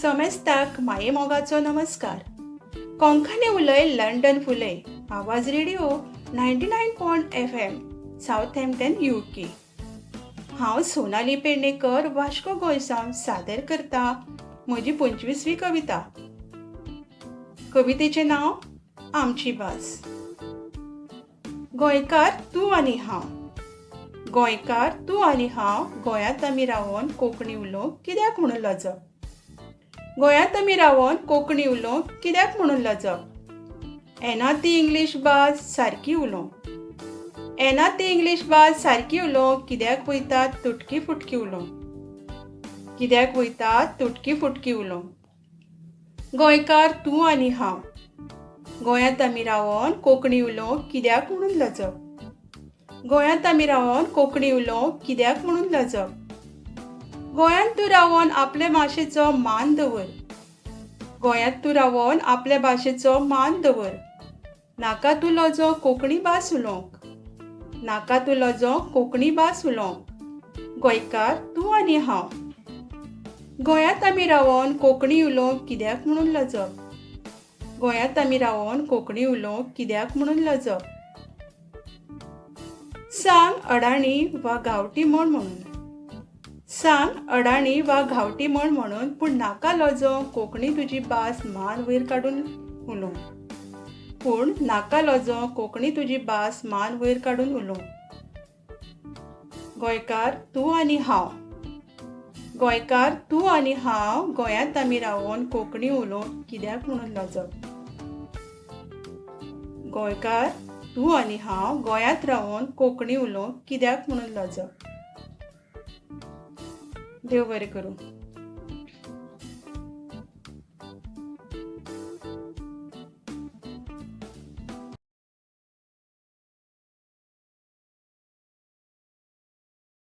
समेस्ताक मायेमोगाचो नमस्कार. कोंकणी उलय लंडन फुलय. आवाज radio 99 point FM, Southampton, UK. हांव सोनाली पेडणेकर, वास्को, गोंय सावन सादर करता म्हजी 25वी कविता. कवितेचें नांव आमची भास. गोंयकार तूं आनी हांव, गोंयकार तूं आनी हांव, गोंयांत आमी रावोन कोंकणी उलोवंक कित्याक म्हणून लजप? गोंयांत आमी रावोन कोंकणी उलोवंक कित्याक म्हणून लजप? येना ती इंग्लीश भास सारकी उलोवंक, येना ती इंग्लीश भास सारकी उलोवंक, कित्याक वयतात तुटकी फुटकी उलोवंक? कित्याक वयतात तुटकी फुटकी उलोवंक? गोंयकार तूं आनी हांव, गोंयांत आमी रावोन कोंकणी उलोवंक कित्याक म्हणून लजप? गोंयांत आमी रावोन कोंकणी उलोवंक कित्याक म्हणून लजप? गोंयांत तूं रावोन आपले भाशेचो मान दवर. गोंयांत तूं रावोन आपले भाशेचो मान दवर. नाका तूं लजो कोंकणी भास उलोवंक. नाका तूं लजो कोंकणी भास उलोवंक. गोंयकार तूं आनी हांव, गोंयांत आमी रावोन कोंकणी उलोवंक कित्याक म्हणून लजप? गोंयांत आमी रावोन कोंकणी उलोवंक कित्याक म्हणून लजप? सांग अडाणी वा गांवठी म्हण म्हणून, सांग अडाणी वा गांवठी म्हण म्हणून, पूण नाका लजो कोंकणी तुजी भास मान वयर काडून उलोवंक. पूण नाका लजो कोंकणी तुजी भास मान वयर काडून उलोवंक. गोंयकार तूं आनी हांव, गोंयकार तूं आनी हांव, गोंयांत आमी रावोन कोंकणी उलोवंक कित्याक म्हणून लजप? गोंयकार तूं आनी हांव, गोंयांत रावोन कोंकणी उलोवंक कित्याक म्हणून लजप? देव बरें करूं.